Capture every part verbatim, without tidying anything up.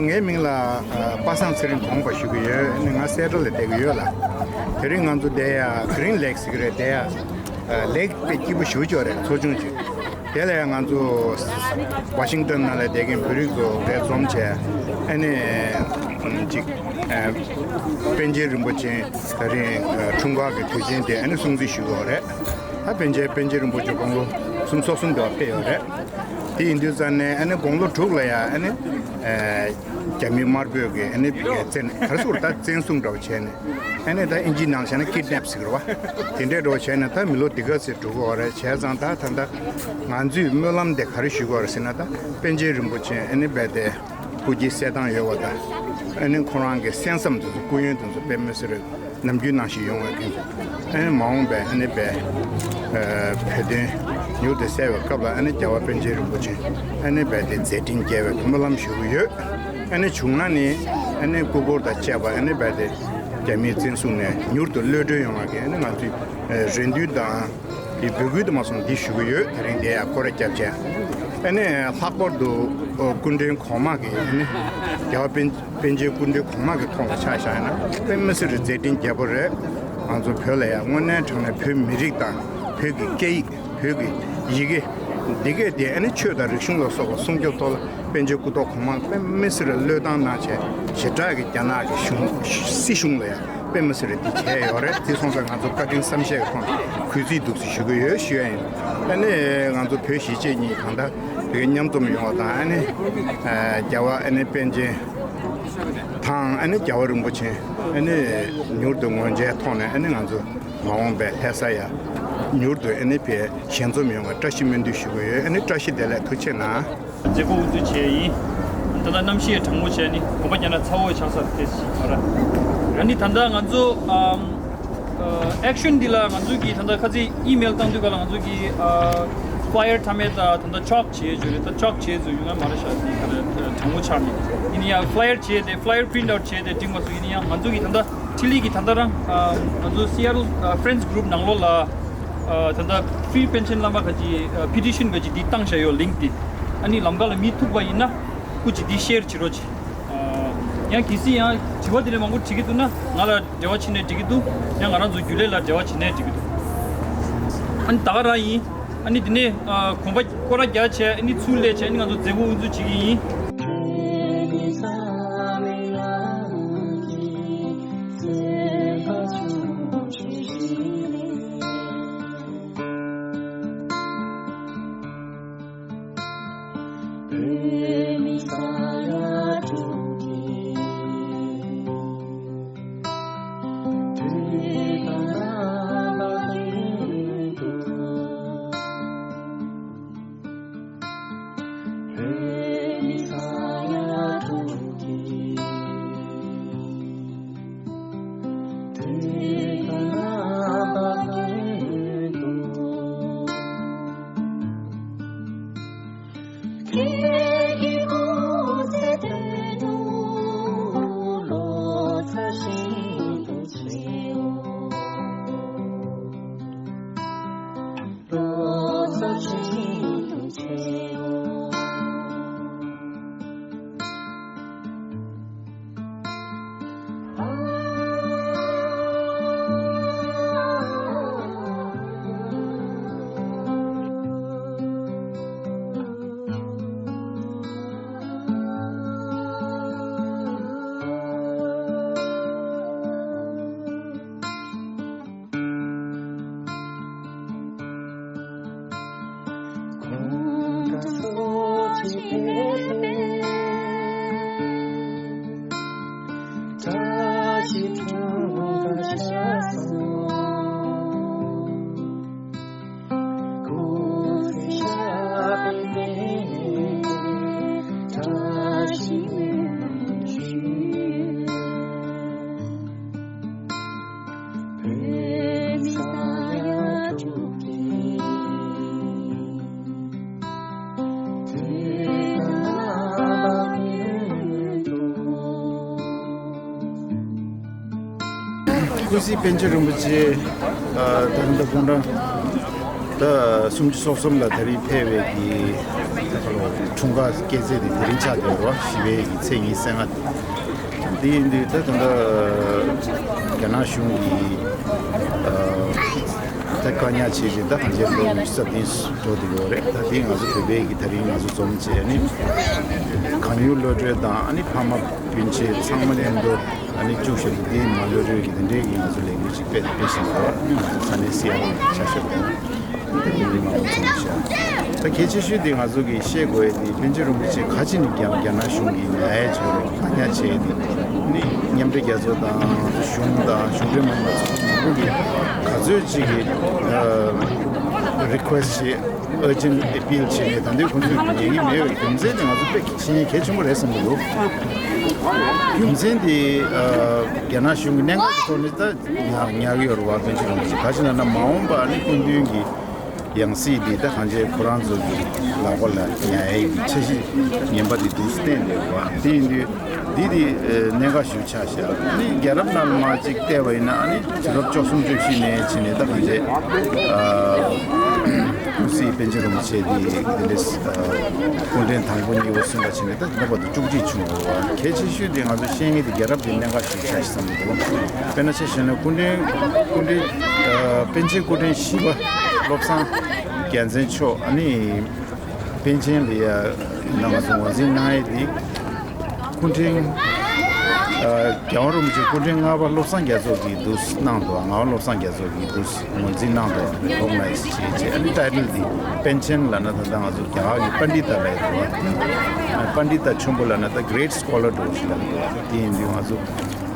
ངའི་མིང་ལ་ཨ་པ་སངས་ཚེ་རིང་དགོངས་པ་ཞུ་གི་ཡོད། ཨ་ནི་ང་སེ་ཊལ་ལ་བསྡད་ཀྱི་ཡོད་ལ། དེ་རིང་ང་ཚོ་བསྡད་ཡ་གྷི་རིན་ལེག་ཟེར་གི་རེད། བསྡད་ཡ་ཨ་ལེག་དཔེ་སྐྱིད་པོ་ཞེ་པོ་ཅིག་རེད། ཚོ་ཆུང་ཅིག་དེ་ལ་ཡང་ང་ཚོ་ཝ་ཤིང་ཏོན་ནང་ལ་བསྡད་མཁན་བོད་རིགས་ཚོ་གས་འཛོམས་བྱས། ཨ་ནི་ཅིག་ཨ་པཎ་ཆེན་རིན་པོ་ཆེ་ད་རིང་ཨ་འཁྲུངས་སྐར་གྱི་དུས་ཆེན་དེ་ཨ་ནི་སྲུང་བརྩི་ཞུ་གི་ཡོད་རེད། ད་པཎ་ཆེན་པཎ་ཆེན་རིན་པོ་ཆེ་དགུང་ལོ་སུམ་ཅུ་སོ་གསུམ་དེ་བ་ཕེབས་ཡོད་རེད། དེ་ཡིན་དུས་ཙང་ནས་ཨ་ནི་དགུང་ལོ་དྲུག་ལ་ཡ་ཨ་ནི་ཨ་རྒྱ་མི་དམར་པོས་ཀྱི་ཨ་ནི་བི་ཀའི་བཙན་ག་རེ་ཟེར་ད་བཙན་བཟུང་འདྲ་བོ་བྱས་ནས། ཨ་ནི་ད་ཨིན་ཇི་ནང་བཤད་ན་ཀིཌ་ནེབ་ཟེར་གི་རེད་བ། དེ་འདྲའི་འགྲོ་བྱས་ན་ད་མི་ལོ་འདི་ག་ཚོད་འགྲོ་གི་ཡོད་རེད། བྱས་ཙང་ད་ད་ད་ང་ཚོས་སྨོན་ལམ་དེ་ག་རེ་ཞུ་གི་ཡོད་རེད་ཟེར་ན། ད་པཎ་ཆེན་རིན་པོ་ཆེ་ཨ་ནི་རྦད་དེ་སྐུ་སྐྱེ་གསལ་ཐང་ཡོད་པ་དང་། ཨ་ནི་ཁོ་རང་གི་གསན་བསམ་དེ་ཚོ་སྐུ་ཡོན་དེ་ཚོ་དཔེ་མི་སྲིད་རེད། ནམ་རྒྱུན་ནང་བཞིན་ཡོང་བའི་རྐྱེན་གྱིས། ཨ་ནི་མ་འོངས་པའི་ཨ་ནི་བའི་ཨ་བོད་དོན་མྱུར་དུ་གསལ་བའི་སྐབས་ལ་ཨ་ནི་རྒྱལ་བ་པཎ་ཆེན་རིན་པོ་ཆེ་ཨ་ནི་བའི་དེ་མཛད་འཕྲིན་རྒྱས་པའི་སྨོན་ལམ་ཞུ་གི་ཡོད། ཨ་ནི་བྱུང་ན་ནི་ཨ་ནི་སྐུ་འཁོར་དང་བཅས་པ་ཨ་ནི་བའི་དེ་རྒྱ་མིས་བཙན་བཟུང་ནས་མྱུར་དུ་གློད་གྲོལ་ཡོང་བ་གི་ཨ་ནི་ང་ཚོས་རེ་འདུན་དང་། དེ་འབོད་སྐུལ་དུ་མ་སོང་འདི་ཞུ་གི་ཡོད། དེ་རིང་འདི་ཡ་སྐོར་ར་བརྒྱབ་བྱས། ཨ་ནི་ལྷག་པར་དུ་སྐུ་མགྲོན་གོང་མ་གི་ཨ་ནི་རྒྱལ་བ་པཎ་པཎ་ཆེན་སྐུ་མགྲོན་གོང་མ་གི་ཐོག་ལ་ཆ་བཞག་ན་དཔེ་མི་སྲིད་རེད། མཛད་འཕྲིན་རྒྱས་པོ་རེད། ང་ཚོ་བོད་ལ་ཡ་དངོས་གནས་དྲང་གནས་བོད་མི་རིགས་དང་བོད་ཀྱི་སྐད་ཡིག་བོད་ཀྱི་ཡི་གེ་འདི་གས་དེ་ཨ་ནི་ཆོས་དང་རིག་གཞུང་ལ་སོགས་པ་སྲུང་སྐྱོབ་ཐོག་ལ་པཎ་ཆེན་སྐུ་ཐོག་གོང་མ་དཔེ་མི་སྲིད་རེད། བློས་བཏང་གནང་བྱས་ཞེ་དྲག་གི་རྒྱ་ནག་གི་གཞུང་སྲིད་གཞུང་ལ་ཡ། དཔེ་མི་སྲིད་རེད། འདི་བྱས་ཡོད་རེད། དེ་སོང་ཙང་ང་ཚོ་བཀའ་དྲིན་བསམ་ཤེས་ཀྱི་ཐོག་ནས་གུས་བརྩི་ཐུགས་སུ་ཞུ་གི་ཡོད་ཞུ་ཡ་ཡིན། ཨ་ནི་ང་ཚོ་བོད་གཞིས་བྱེས་གཉིས་གང་ལྟར་བོད་མཉམ་འཛོམས་ཡོང་བ་དང་། ཨ་ནི་རྒྱལ་བ་ཨ་ནི་པཎ་ཆེན་དང་ཨ་ནི་རྒྱལ་བ་རིན་པོ་ཆེ་ཨ་ནི་མྱུར་དུ་མངོན་མཇལ་ཐོག་ནས་ཨ་ནི་ང་ཚོ་མ་འོངས་པའི་ལྷ་ས་ཡ་མྱུར་དུ་ཨ་ནི་བོད་ཞལ་འཛོམས་ཡོང་བའི་བཀྲ་ཤིས་སྨོན་འདུན་ཞུ་གི་ཡོད། ཨ་ནི་བཀྲ་ཤིས་བདེ་ལེགས། ཐུགས་རྗེ་གནང་། མཛད་སྒོ་དབུ་འཛུགས་བྱས་ཡིན། ད་ལྟ་གནམ་གཤིས་གྲང་མོ་བྱས་ནི་གོམ་པ་རྒྱག་ན་ཚ་བོ་ཆགས་ས་དེ་ཞིག་མ་ར། ཨ་ནི་ད་ལྟ་ང་ཚོ་ཨམ་ཨ་ཨེག་ཤན་འདི་ལ་ང་ཚོ་གིས་ད་ལྟ་ཁ་ཚིག་ཨི་མེལ་བཏང་དུས་ག་ལ་ང་ཚོ་གིས་ཨ་ཕ་ལ་ཡར་མཐའ་མེད་ད་ད་ལྟ་ཅོག་བྱས་བརྗོད་རེད། ད་ཅོག་བྱས་བརྗོད་ཡོང་ང་མ་ར་ཤག་འདི་ག་ལ་གྲང་མོ་ཆགས་ནི་ཡིན་ཡང་ཕ་ལ་ཡར་བྱས་ཏེ་ཕ་ལ་ཡར་པི་རིན་ཊི་ཨའུཊ་བྱས་ཏེ་འགྲིག་མ་སོང་། ཡིན་ཡང་ང་ཚོ་གིས་ད་ལྟ་ཕྲི་ལི་གི་ད་ལྟ་རང་ཨ་ང་ཚོ་སི་ཨེ་ཊལ་ཨ་ཕ་རེན་ཌི་གུ་རུབ་ནང་ལོགས་ལ། ཨ་ད་ལྟ་ཕི་ལི་པིན་ཆེན་བླ་མ་ག་ཅི་ཨ་ཕེ་ཊི་ཤན་ག་ཅི་འདི་བཏང་བཞག་ཡོད། ལིང་ཀི་འདི། ཨ་ནི་ལམ་ཁ་ལ་མི་ཐུག་པ་ཡིན་ན་སྐུ་མཁྱེན་འདི་ཤེར་བྱེད་རོགས་གྱིས། ཨ་ཡང་གལ་སྲིད་ཡང་དྲི་བ་དེ་འདྲ་མང་པོ་དྲི་གི་འདུག་ན་ང་ལ་འབྲེལ་བ་བྱས་ནས་འགྲིག་གི་འདུག་ཡང་ང་རང་ཚོ་རྒྱུན་ལས་ལ་འབྲེལ་བ་བྱས་ནས་འགྲིག་གི་འདུག་ཨ་ནི་ད་ག་རང་ཡིན། ཨ་ནི་དེ་ནས་ཨ་གོམ་པ་སྐོར་ར་རྒྱག་བྱས། ཨ་ནི་ཚུར་སླེབས་བྱས། ཨ་ནི་ང་ཚོ་མཛད་སྒོ་དབུ་འཛུགས་བྱེད་ཀྱི་ཡིན། ཀུན་གཟིགས་པཎ་ཆེན་རིན་པོ་ཆེ། ཨ། ད་ལྟ་དགུང་གྲངས་ད་སུམ་ཅུ་སོ་གསུམ་ལ་དེ་རིང་ཕེབས་པའི་གི་འཁྲུངས་སྐར་སྐྱེས་ཚེས་དེ་དེ་རིང་ཆགས་བསྡད་ཡོད་རེད་བ། བཞི་པའི་གི་ཚེས་ཉི་ཤུ་རྩ་ལྔ། དེ་ཡིན་དུས་ད་ད་ལྟ་རྒྱ་ནག་གཞུང་གིས། ཨ། ད་བཀག་ཉར་བྱས་རྗེས་ད་གང་ཆེ་ལོ་ཉི་ཤུ་རྩ་བདུན་འགྲོ་བསྡད་ཡོད་རེད། ད་དེ་ང་ཚོ་བོད་པའི་གི་དེ་རིང་ང་ཚོ་འཛོམས་བྱས་ནི་གང་ཡུལ་གློད་གྲོལ་དང་ཨ་ནི་ཕ་མ་སྤུན་མཆེད་ཚང་མ་མཉམ་དུ་ཨ་ནི་བཅུ་ཞེ་དང་བདུན་མ་གློད་གྲོལ་གྱི་དེ་འདྲའི་གི་ང་ཚོ་ལས་འགུལ་ཅིག་སྤེལ་སྤེལ་བཞིན་འདུག་ཨ་ནི་ང་ཚོ་ས་གནས་སི་ཨ་ཊལ་ཆ་ཤས་དང་དེ་འདྲའི་མི་མང་པོ་འཛོམས་ཤག་ད་གལ་ཆེ་ཤོས་དེ་ང་ཚོ་གི་ཤེས་དགོས་ཡ་དེ་པཎ་ཆེན་རིན་པོ་ཆེ་ག་ཅི་ནས་རྒྱ་རྒྱ་ནག་གཞུང་གིས་ཉར་ཡ་བྱས་རོགས་བཀག་ཉར་བྱས་ཡ་དེ་ནི་མཉམ་འབྲེལ་རྒྱལ་ཚོགས་དང་གཞུང་དང་གཞུང་འབྲེལ་མ་ཡིན་པ་ཚོ་མང་པོ་གིས་ག་ཚོད་ཅིག་གི་ཨ་རི་ཁུ་ཨེ་སི་ཊི་བྱས། ཨར་ཇེན་ཊི་ཨི་པིལ་བྱས་ནས་ད་ལྟའི་ཁོང་ཚོས་ཉན་གྱི་མེད་པའི་རྒྱུ་མཚན་དེ་ང་ཚོ་དཔེ་ཤེས་ཡོན་གལ་ཆེན་པོ་རེད་བསམ་གྱི་འདུག་རྒྱུ་མཚན་དེ་ཨ་རྒྱ་ནག་གཞུང་གི་གནད་འགག་གི་ཐོག་ནས་ད་ཉར་ཉར་གྱི་ཡོད་རེད་བ། པཎ་ཆེན་རིན་པོ་ཆེ་ག་ཅི་ལབ་ན་མ་འོངས་པ་ནི་སྐུ་མདུན་གྱི་ཡང་སྲིད་འདི་ད་གང་ཅི་ཁོ་རང་ཚོ་གི་ལག་པ་ལ་ཉར་ཡས་ཀྱི་འཆར་གཞི་ངན་པ་དེ་འདུག་སེ་བསྟན་བསྡད་ཡོད་རེད་བ། དེ་ཡིན་དུས། འདི་དེ་ཨ་གནད་འགག་ཞིག་ཆགས་ཤག་ཨ་ནི་རྒྱལ་རབས་ནང་ལ་མར་ཅིག་བལྟས་པ་ཡིན་ན་ཨ་ནི་དུས་རབས་བཅུ་གསུམ་བཅུ་བཞི་ནས་ཕྱིན་ནས་ད་གང་བྱས་ཨ་ཀུན་གཟིགས་པཎ་ཆེན་རིན་པོ་ཆེ་འདི་འདི་འདྲས་ཨ་སྐུ་ཕྲེང་དང་པོ་གཉིས་པ་གསུམ་པ་ཕྱིན་ནས་ད་ད་བར་དུ་བཅུ་གཅིག་བྱུང་ཡོད་པ། གལ་ཆེ་ཤོས་དེ་ང་ཚོ་ཤེས་མཁན་དེ་རྒྱལ་རབས་དེ་གནད་འགག་ཞིག་ཆགས་ཤག་བསམ་གྱི་འདུག་དཔེར་ན་ཆ་བཞག་ན་སྐུ་ཕྲེང་སྐུ་ཕྲེང་ཨ་པཎ་ཆེན་སྐུ་ཕྲེང་བཞི་པ་བློ་བཟང་རྒྱལ་མཚན་མཆོག་ཨ་ནི། པཎ་ཆེན་ལ་ཡ་ན་ང་ཚོ་ངོས་འཛིན་གནང་ཡས་འདི་སྐུ་ཕྲེང་ཨ་རྒྱལ་བ་རིན་པོ་ཆེ་སྐུ་ཕྲེང་ལྔ་པ་བློ་བཟང་རྒྱ་མཚོ་གིས་འདུག་གནང་འདུག་ངག་དབང་བློ་བཟང་རྒྱ་མཚོ་གིས་འདུག་ངོས་འཛིན་གནང་འདུག་རེ་ཀོག་ནའི་ཛི་བྱས་བྱས། ཨ་ནི་ཊའི་ཊལ་འདི་པཎ་ཆེན་ལབ་ན་ད་ལྟ་ང་ཚོ་རྒྱ་གར་གྱི་པཎྜི་ཏ་ལབ་ཡས་འདུག་ཨ་པཎྜི་ཏ་ཆེན་པོ་ལབ་ན་ད་གྷི་རེཊ་སི་ཀོ་ལར་འདྲ་བོ་ཞིག་ལབ་འདུག་དེ་ཡིན་དུས་ང་ཚོ།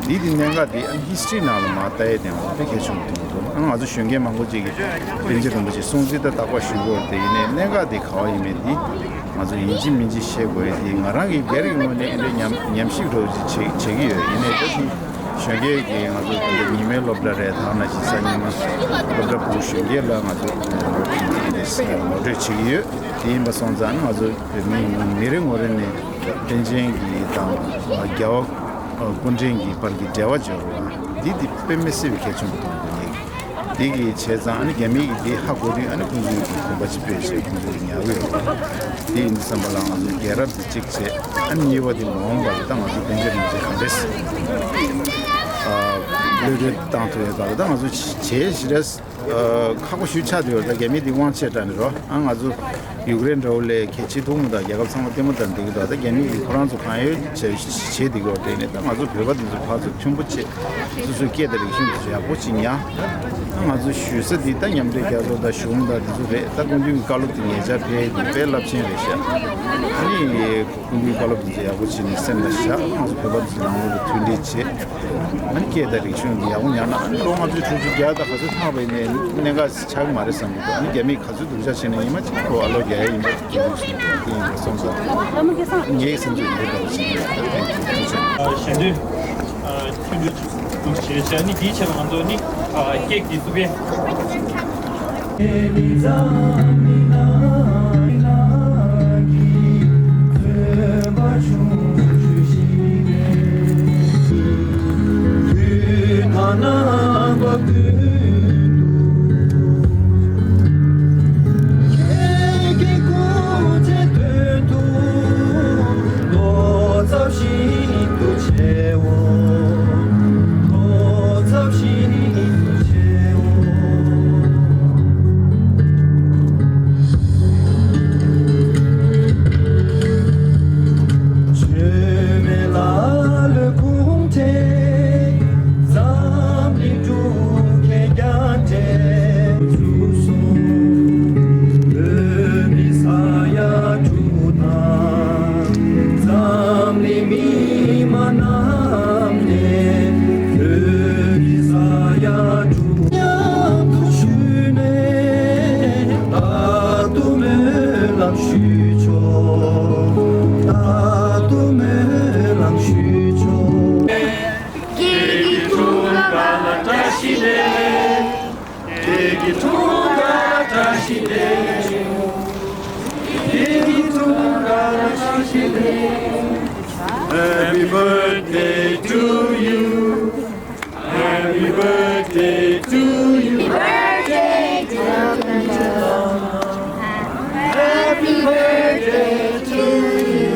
འདི་དེ་གནད་འགག་དེ་ཨ་ནི་ཧི་སི་ཊི་རི་ནང་ལ་མར་ལྟ་ཡས་དེ་ང་ཚོ་དཔེ་གལ་ཆེན་པོ་མཐོང་གི་འདུག་ཨ་ང་ཚོ་གཞོན་སྐྱེས་མང་པོ་ཅིག་གིས་པཎ་ཆེན་རིན་པོ་ཆེའི་སྲུང་བརྩི་ད་རྟག་པར་ཞུ་གི་ཡོད་རེད་དེ། ཡིན་ནའི་གནད་འགག་དེ་ག་བ་ཡིན་མིན་འདི་ང་ཚོ་ཡིན་གཅིག་མིན་གཅིག་ཤེས་དགོས་ཡས་དེ་ང་རང་གི་སྒེར་གྱི་ངོས་ནས་འདི་འདྲའི་ཉམས་ཉམས་ཞིབ་འདྲ་བོ་ཅིག་བྱེད་བྱེད་ཀྱི་ཡོད། ཡིན་ནའི་ད་དེ་གཞོན་སྐྱེས་ཀྱི་ང་ཚོ་ད་ལྟ་ཉི་མའི་སློབ་གྲྭ་རེད། ད་ནང་བཞིན་གཟའ་ཉི་མ་སློབ་གྲྭ་ཕྲུ་གུ་གཞོན་སྐྱེས་ལ་ང་ཚོ་ངོ་སྤྲོད་བྱེད་ཀྱི་ཡོད། དེ་ཡིན་པ་སོང་ཙང་ང་ཚོ་བོད་མི་མི་རེ་ངོ་རེ་ནས་པཎ་ཆེན་གྱི་དང་རྒྱལ་བ། ཨ་སྐུ་ཕྲེང་གི་བར་གྱི་འབྲེལ་བ་སྦྱོར་བ་འདི་འདི་དཔེ་མི་སྲིད་པའི་གལ་ཆེན་པོ་མཐོང་གི་འདུག་འདི་གི་བྱས་ཙང་ཨ་ནི་རྒྱ་མི་གི་འདི་ཧ་གོ་དུས་ཨ་ནི་ཁོང་ཚོས་གི་གོམ་པ་ཅིག་སྤོས་བྱས་ཁོང་ཚོས་ཉར་གི་ཡོད་རེད། འདི་ཡིན་དུས་ཙམ་པ་ལ་ང་ཚོ་རྒྱལ་རབས་འདི་གཅིག་བྱས། ཨ་ནི་གཉིས་པ་འདི་མ་འོངས་པ་ལ་ད་ང་ཚོ་པཎ་ཆེན་རིན་པོ་ཆེ་ག་འདྲས་ཨ་གློད་གྲོལ་བཏང་ཐུབ་ཡོད་པ་ལ་ད་ང་ཚོ་བྱས་ཞེ་དྲག་ཨ་ཁག་པོ་ཞིག་ཆགས་བསྡད་ཡོད་རེད། ད་རྒྱ་མི་འདི་དབང་ཆེ་དྲགས་ནས་རོ། ཨ་ང་ཚོ་ཡུཀ་རེན་འདྲ་བོ་ལས་གལ་ཆེ་ཐུག་མི་འདུག་རྒྱལ་ཁབ་ཚང་མ་ལྟད་མོ་ལྟ་བསྡད་ཀྱི་འདུག་ད་རྒྱ་མི་གིས་ཁོ་རང་ཚོ་གང་ཡོད་བྱས་བྱས་བསྡད་ཀྱི་ཡོད་རེད། ནས་ད་ང་ཚོ་བོད་པ་འདི་ཚོ་ཕར་ཚུར་མཐུན་པོ་བྱས། སོ་སོའི་སྐད་དང་རིག་གཞུང་འདི་ཚོ་ཡག་པོ་ཅིག་ཉར། ཨ་ང་ཚོ་ཞུ་ས་འདི་ད་མཉམ་འབྲེལ་རྒྱལ་ཚོགས་དང་གཞུང་དང་འདི་ཚོ་རེད། ད་སྐུ་མདུན་གྱི་བཀའ་སློབ་འདི་ཉེ་ཆར་ཕེབས་འདི་དཔེ་རླབས་ཆེན་རེད་ཤག་ཨ་ནི། སྐུ་མདུན་བཀའ་སློབ་འདི་ཚོ་ཡག་པོ་བྱས་ནས་སེམས་ལ་བཞག་ང་ཚོ་བོད་པ་འདི་ཚོ་ནང་ལོགས་ལ་མཐུན་སྒྲིལ་བྱེད། ཨ་ནི་སྐད་དང་རིག་གཞུང་འདི་ཡག་པོ་ཉར་ན་ཨ་ནི་ལོ་ལྔ་བཅུ་དྲུག་ཅུ་བརྒྱ་དང་ག་ཚོད་ལྷག་པ་ཡིན་ནའི་གནད་འགག་ཆགས་ཀྱི་མ་རེད་བསམ་གྱི་འདུག་ཨ་ནི་རྒྱ་མིས་ག་ཚོད་སྡུག་ཅག་བྱས་ནའི་ཉི་མ་གཅིག་ཁོ་ཨ་ལོ་རྒྱག་ཡ་ཡིན་པ་དེ་འདུག་སེ་དེ་ཡིན་པ་སོང་ཙང་ངའི་སེམས་ཚོར་འདི་འདྲ་བ་ཞིག་ཡིན་པ་ཐུགས་རྗེ་ཆེ། ཞལ་འདོན་མཐུན་སྒྲིལ་འདུག་ཞེས་བྱ་ནི་འདིའི་ཆེད་ལ་ང་ཚོ་ནི་ཀེག་འདི་བཙུགས་པས། Happy birthday to you. Happy birthday to you. Birthday to you. Happy birthday to you.